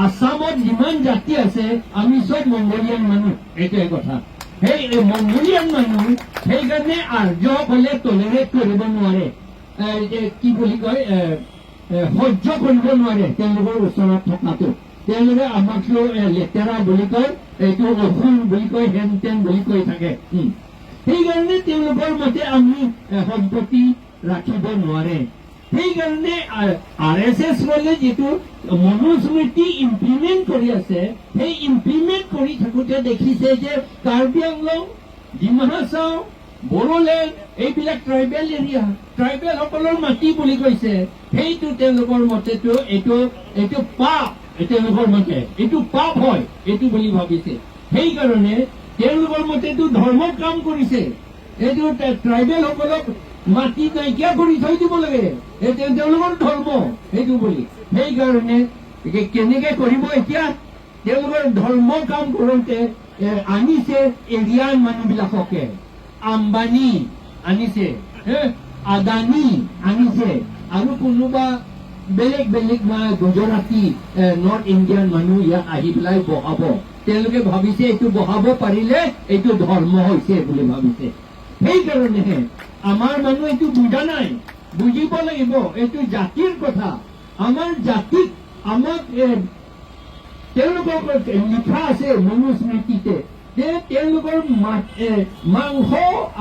আছামত যিমান জাতি আছে, আমি চব মংগোলিয়ান মানুহ, এইটোৱে কথা। সেই এই মংগোলিয়ান মানুহ, সেইকাৰণে আৰ্যসকলে টলাৰেট কৰিব নোৱাৰে, এই যে কি বুলি কয়, এ, এ, সহ্য কৰিব নোৱাৰে তেওঁলোকৰ ওচৰত থকাটো। তেওঁলোকে আমাক লেতেৰা বুলি কয়, এইটো অসুৰ বুলি কয়, হেন তেন বুলি কৈ থাকে। সেইকাৰণে তেওঁলোকৰ মতে আমি সম্পত্তি ৰাখিব নোৱাৰে। সেইকাৰণে আৰএছএছ বোলে যিটো মনুস্মৃতি ইমপ্লিমেণ্ট কৰি আছে, সেই ইমপ্লিমেণ্ট কৰি থাকোঁতে দেখিছে যে কাৰ্বি আংলং, ডিমা হাছাও, বড়োলেণ্ড, এইবিলাক ট্ৰাইবেল এৰিয়া, ট্ৰাইবেলসকলৰ মাটি বুলি কৈছে। সেইটো তেওঁলোকৰ মতেতো এইটো পাপ। তেওঁলোকৰ মতে এইটো পাপ হয়, এইটো বুলি ভাবিছে। সেইকাৰণে তেওঁলোকৰ মতেতো ধৰ্ম কাম কৰিছে। এইটো ট্ৰাইবেলসকলক মাটি নাইকিয়া কৰি থৈ দিব লাগে, এই তেওঁলোকৰ ধৰ্ম সেইটো বুলি। সেইকাৰণে কেনেকে কৰিব এতিয়া? তেওঁলোকৰ ধৰ্ম কাম কৰোঁতে আনিছে এৰিয়ান মানুহবিলাককে, আম্বানী আনিছে, হে, আদানী আনিছে আৰু কোনোবা বেলেগ বেলেগ গুজৰাটী, নৰ্থ ইণ্ডিয়ান মানুহ ইয়াত আহি পেলাই বহাব। তেওঁলোকে ভাবিছে এইটো বহাব পাৰিলে এইটো ধৰ্ম হৈছে বুলি ভাবিছে। সেইকাৰণেহে আমাৰ মানুহ এইটো বুজা নাই। বুজিব লাগিব, এইটো জাতিৰ কথা। আমাৰ জাতিক আমাক তেওঁলোকৰ লিখা আছে মনুস্মৃতিতে যে তেওঁলোকৰ মাংস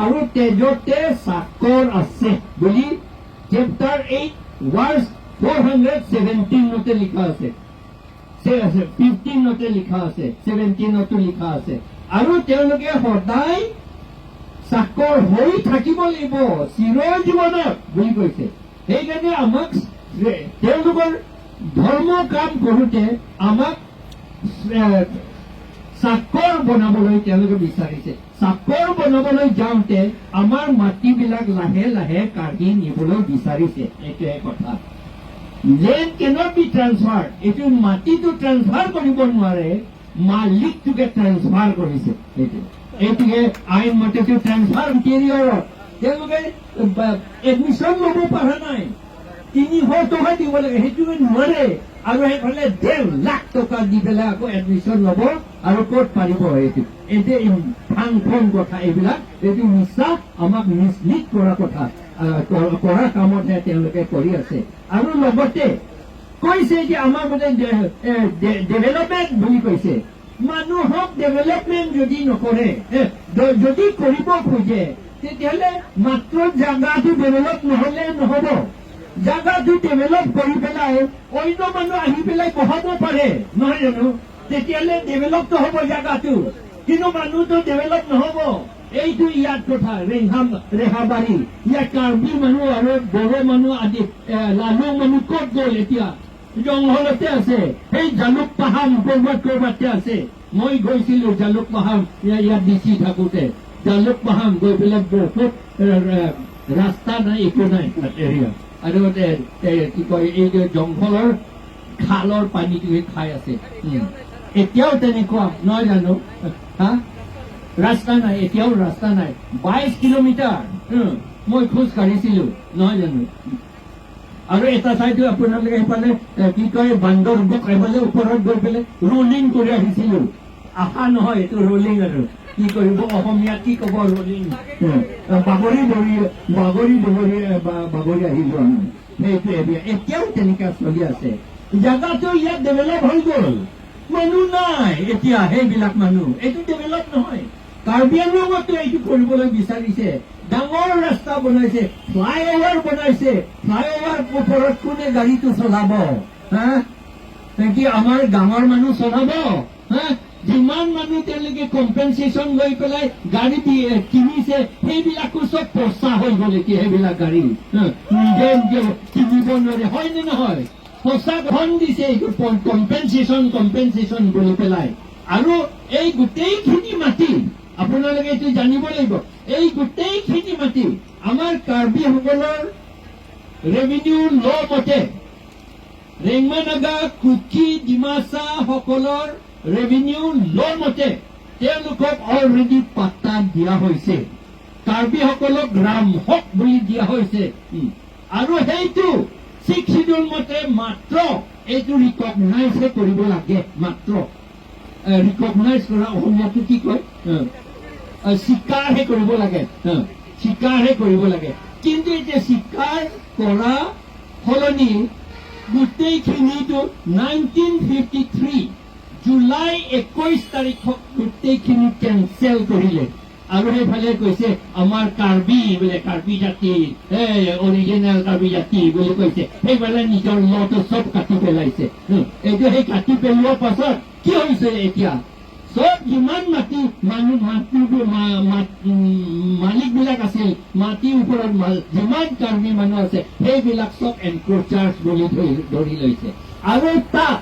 আৰু তেজতে চাকৰ আছে বুলি চেপ্টাৰ 8 ভাৰ্চ 417তে লিখা আছে, 15তে লিখা আছে, 17তো লিখা আছে। আৰু তেওঁলোকে সদায় চাকৰ হৈ থাকিব লাগিব চিৰ জীৱনত বুলি কৈছে। সেইকাৰণে আমাক তেওঁলোকৰ ধৰ্ম কাম কৰোঁতে আমাক চাকৰ বনাবলৈ তেওঁলোকে বিচাৰিছে। চাকৰ বনাবলৈ যাওঁতে আমাৰ মাটিবিলাক লাহে লাহে কাঢ়ি নিবলৈ বিচাৰিছে, এইটোৱে কথা। Land cannot be transfer. এইটো মাটিটো ট্ৰান্সফাৰ কৰিব নোৱাৰে, মালিকটোকে ট্ৰান্সফাৰ কৰিছে। এইটোকে আইন মতেটো ট্ৰান্সফাৰ। ইণ্টেৰিয়ৰত তেওঁলোকে এডমিশ্যন ল'ব পৰা নাই, 300 টকা দিব লাগে, সেইটো নোৱাৰে। আৰু সেইফালে 1.5 লাখ টকা দি পেলাই আকৌ এডমিশ্যন ল'ব আৰু ক'ত পাৰিব এইটো? এইটো ফাং ফুং কথা এইবিলাক। এইটো মিছা, আমাক মিছলিড কৰা কথা, কৰা কামতহে তেওঁলোকে কৰি আছে। আৰু লগতে কৈছে যে আমাৰ মানে ডেভেলপমেণ্ট বুলি কৈছে। মানুহক ডেভেলপমেণ্ট যদি নকৰে, যদি কৰিব খোজে, তেতিয়াহ'লে মাত্ৰ জাগাটো ডেভেলপ নহ'লে নহ'ব। জাগাটো ডেভেলপ কৰি পেলাই অন্য মানুহ আহি পেলাই বহাব পাৰে, নহয় জানো? তেতিয়াহ'লে ডেভেলপটো হ'ব জাগাটো, কিন্তু মানুহটো ডেভেলপ নহ'ব। এইটো ইয়াত কথা। ৰেহাবাৰী, ইয়াত কাৰ্বি মানুহ আৰু বড়ো মানুহ আদি, লালুং মানুহ ক'ত গ'ল এতিয়া? জংঘলতে আছে। সেই জালুক পাহাম ক'ৰবাত ক'ৰবাতে আছে। মই গৈছিলো জালুক পাহাম, ইয়াত ডিচি থাকোতে জালুক পাহাম গৈ পেলাই বহুত এ, এ, ৰাস্তা নাই, একো নাই তাত এৰিয়া। আৰু কি কয়, এই যে জংঘলৰ খালৰ পানীটোৱে খাই আছে। এতিয়াও তেনেকুৱা নহয় জানো? হা, ৰাস্তা নাই, এতিয়াও ৰাস্তা নাই। 22 কিলোমিটাৰ মই খোজ কাঢ়িছিলো, নহয় জানো? আৰু এটা ঠাইতো আপোনালোকে সেইফালে কি কয়, বান্দৰবুক সেইফালে ওপৰত গৈ পেলাই ৰোলিং কৰি আহিছিলো। আশা নহয়, এইটো ৰোলিং। আৰু কি কৰিব, অসমীয়াত কি ক'ব ৰোলিং? বাগৰি বগৰি বাগৰি বগৰি বাগৰি আহিলো আমি। সেইটো এৰিয়া এতিয়াও তেনেকা চলি আছে। জাগাটো ইয়াত ডেভেলপ হৈ গ'ল, মানুহ নাই এতিয়া সেইবিলাক মানুহ। এইটো ডেভেলপ নহয়। কাৰ্বি আংলঙতো এইটো কৰিবলৈ বিচাৰিছে। ডাঙৰ ৰাস্তা বনাইছে, ফ্লাই অভাৰ বনাইছে। ফ্লাই অভাৰ ওপৰত কোনে গাড়ীটো চলাব? হা, কি আমাৰ গাঁৱৰ মানুহ চলাব? হা, যিমান মানুহ তেওঁলোকে কম্পেনচেশ্যন লৈ পেলাই গাড়ী কিনিছে, সেইবিলাকো চব পচা হৈ গ'ল এতিয়া। সেইবিলাক গাড়ী হা, নিজে নিজে কিনিব নোৱাৰে, হয় নে নহয়? সঁচা ধন দিছে এইটো কম্পেনচেশ্যন কম্পেনচেশ্যন বুলি পেলাই। আৰু এই গোটেইখিনি মাটি, আপোনালোকে এইটো জানিব লাগিব, এই গোটেইখিনি মাটি আমাৰ কাৰ্বিসকলৰ ৰেভিনিউ ল মতে, ৰেংমা নাগা, কুকি, ডিমাচা সকলৰ ৰেভিনিউ ল মতে তেওঁলোকক অলৰেডি পাট্টা দিয়া হৈছে। কাৰ্বিসকলক গ্ৰাম হক বুলি দিয়া হৈছে। আৰু সেইটো ছিক্স চিডিউল মতে মাত্ৰ এইটো ৰিকগনাইজহে কৰিব লাগে মাত্ৰ। ৰিকগনাইজ কৰা অসমীয়াটো কি কয়? স্বীকাৰহে কৰিব লাগে, স্বীকাৰহে কৰিব লাগে। কিন্তু এতিয়া স্বীকাৰ কৰা সলনি গোটেইখিনিতো 1953 জুলাই 21 তাৰিখত গোটেইখিনি কেঞ্চেল কৰিলে আৰু সেইফালে কৈছে আমাৰ কাৰ্বি বোলে, কাৰ্বি জাতি, এই অৰিজিনেল কাৰ্বি জাতি বুলি কৈছে। সেইফালে নিজৰ লটো চব কাটি পেলাইছে। এইটো সেই কাটি পেলোৱাৰ পাছত কি হৈছে? এতিয়া চব যিমান মাটি মানুহ মাটিবোৰ মালিকবিলাক আছিল, মাটিৰ ওপৰত যিমান কাৰ্বি মানুহ আছে, সেইবিলাক চব এনক্ৰচাৰ্ছ বুলি ধৰি লৈছে। আৰু তাত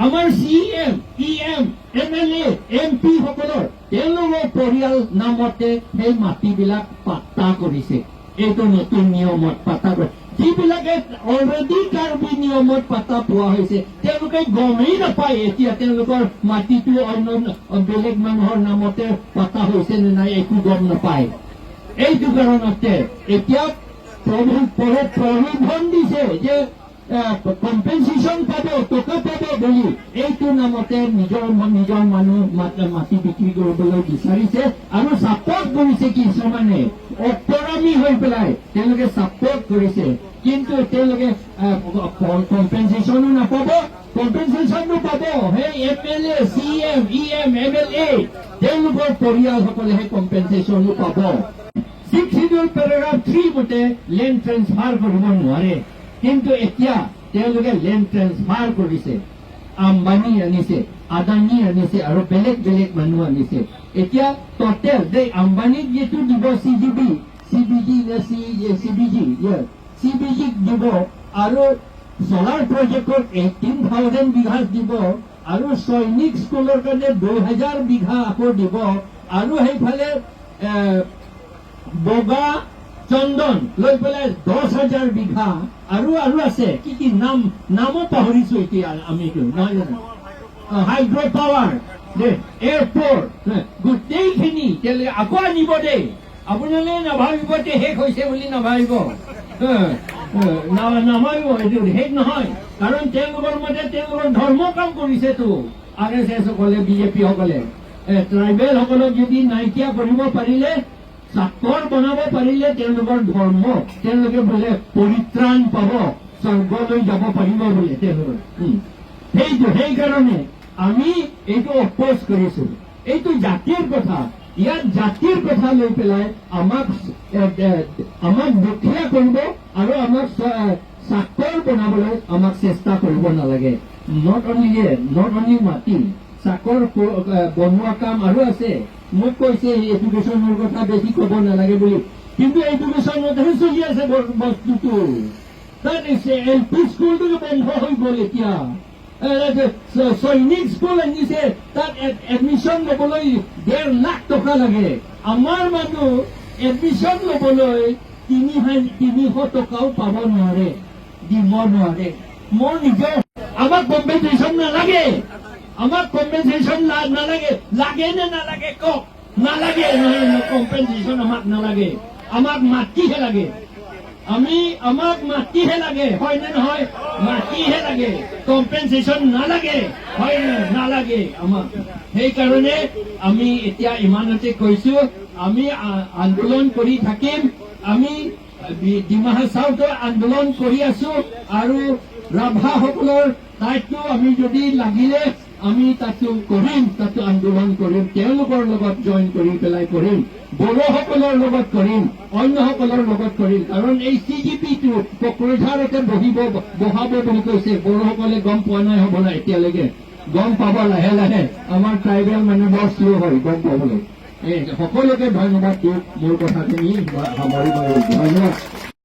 আমাৰ CM, EM, MLA, MP সকলৰ তেওঁলোকৰ পৰিয়াল নামতে সেই মাটিবিলাক পাট্টা কৰিছে। এইটো নতুন নিয়মত পাট্টা কৰে। যিবিলাকে অলৰেডি কাৰ্বি নিয়মত পাট্টা পোৱা হৈছে, তেওঁলোকে গমেই নাপায় এতিয়া তেওঁলোকৰ মাটিটো অন্য বেলেগ মানুহৰ নামতে পাট্টা হৈছে নে নাই, একো গম নাপায়। এইটো কাৰণতে এতিয়া প্ৰলোভন দিছে যে কম্পেনচেশ্যন পাব, টকা পাব বুলি। এইটো নামতে নিজৰ নিজৰ মানুহ মাটি বিক্ৰী কৰিবলৈ বিচাৰিছে আৰু ছাপৰ্ট কৰিছে। কিছুমানে অপৰামী হৈ পেলাই তেওঁলোকে ছাপৰ্ট কৰিছে। কিন্তু তেওঁলোকে কম্পেনচেশ্যনো নাপাব। কম্পেনচেশ্যনটো পাব সেই MLA, CM, EM, MLA, তেওঁলোকৰ পৰিয়ালসকলেহে কম্পেনচেশ্যনো পাব। ছিক্স শিডিউল পেৰাগ্ৰাফ 3 মতে লেণ্ড ট্ৰেন্সফাৰ কৰিব নোৱাৰে। কিন্তু এতিয়া তেওঁলোকে লেণ্ড ট্ৰেন্সফাৰ কৰিছে। আম্বানী আনিছে, আদানী আনিছে আৰু বেলেগ বেলেগ মানুহ আনিছে। এতিয়া টোটেল যে আম্বানীক যিটো দিব, CGB, CBG নে CBG, চিবিজিক দিব আৰু চলাৰ প্ৰজেক্টত 18,000 বিঘা দিব আৰু সৈনিক স্কুলৰ কাৰণে 2000 বিঘা আকৌ দিব আৰু সেইফালে বগা চন্দন লৈ পেলাই 10,000 বিঘা আৰু আৰু আছে কি কি নাম, নামো পাহৰিছো এতিয়া আমি। নহয় জানো? হাইড্ৰ' পাৱাৰ দেই, এয়াৰপৰ্ট, গোটেইখিনি তেওঁলোকে আকৌ আনিব দেই। আপোনালোকে নাভাবিব যে শেষ হৈছে বুলি, নাভাবিব, নাভাবিব। এইটো শেষ নহয়। কাৰণ তেওঁলোকৰ মতে তেওঁলোকৰ ধৰ্ম কাম কৰিছেতো আৰএছএছ সকলে, বিজেপি সকলে। ট্ৰাইবেল সকলক যদি নাইকিয়া কৰিব পাৰিলে, চাকৰ বনাব পাৰিলে, তেওঁলোকৰ ধৰ্ম, তেওঁলোকে বোলে পৰিত্ৰাণ পাব, স্বৰ্গলৈ যাব পাৰিব বোলে তেওঁলোকৰ। সেইটো সেইকাৰণে আমি এইটো অপ'জ কৰিছো। এইটো জাতিৰ কথা। ইয়াত জাতিৰ কথা লৈ পেলাই আমাক এ, এ, আমাক দুখীয়া কৰিব আৰু আমাক চাকৰ বনাবলৈ আমাক চেষ্টা কৰিব নালাগে। Not only মাটি চাকৰ বনোৱা কাম আৰু আছে। মোক কৈছে এডুকেশ্যনৰ কথা বেছি ক'ব নালাগে বুলি, কিন্তু এডুকেশ্যনতহে চলি আছে বস্তুটো। তাত এল পি স্কুলটো বন্ধ হৈ গ'ল। এতিয়া সৈনিক স্কুল আনিছে, তাত এডমিশ্যন ল'বলৈ 1.5 লাখ টকা লাগে। আমাৰ মানুহ এডমিশ্যন ল'বলৈ 300 টকাও পাব নোৱাৰে, দিব নোৱাৰে। মোৰ নিজৰ আমাক কম্পেনচেশ্যন নালাগে, আমাক কম্পেনচেশ্যন নালাগে। লাগে নে নালাগে কওক? নালাগে। কম্পেনচেশ্যন আমাক নালাগে, আমাক মাটিহে লাগে। আমাক মাটিহে লাগে, হয়নে নহয়? মাটিহে লাগে, কম্পেনচেশ্যন নালাগে, হয় নে নালাগে আমাক? সেইকাৰণে আমি এতিয়া ইমানতে কৈছো। আমি আন্দোলন কৰি থাকিম। আমি ডিমা হাছাওতো আন্দোলন কৰি আছো আৰু ৰাভাসকলৰ দায়িত্ব আমি যদি লাগিলে আমি তাতো কৰিম, তাতো আন্দোলন কৰিম, তেওঁলোকৰ লগত জইন কৰি পেলাই কৰিম, বড়োসকলৰ লগত কৰিম, অন্যসকলৰ লগত কৰিম। কাৰণ এই চি জি পিটো কোকৰাঝাৰতে বহাব বুলি কৈছে। বড়োসকলে গম পোৱা নাই হ'বলা এতিয়ালৈকে, গম পাব লাহে লাহে। আমাৰ ট্ৰাইবেল মানুহ বৰ শ্ল' হয় গম পাবলৈ। এই সকলোকে ধন্যবাদ দি মোৰ কথাখিনি সামৰি মাৰিলো। ধন্যবাদ।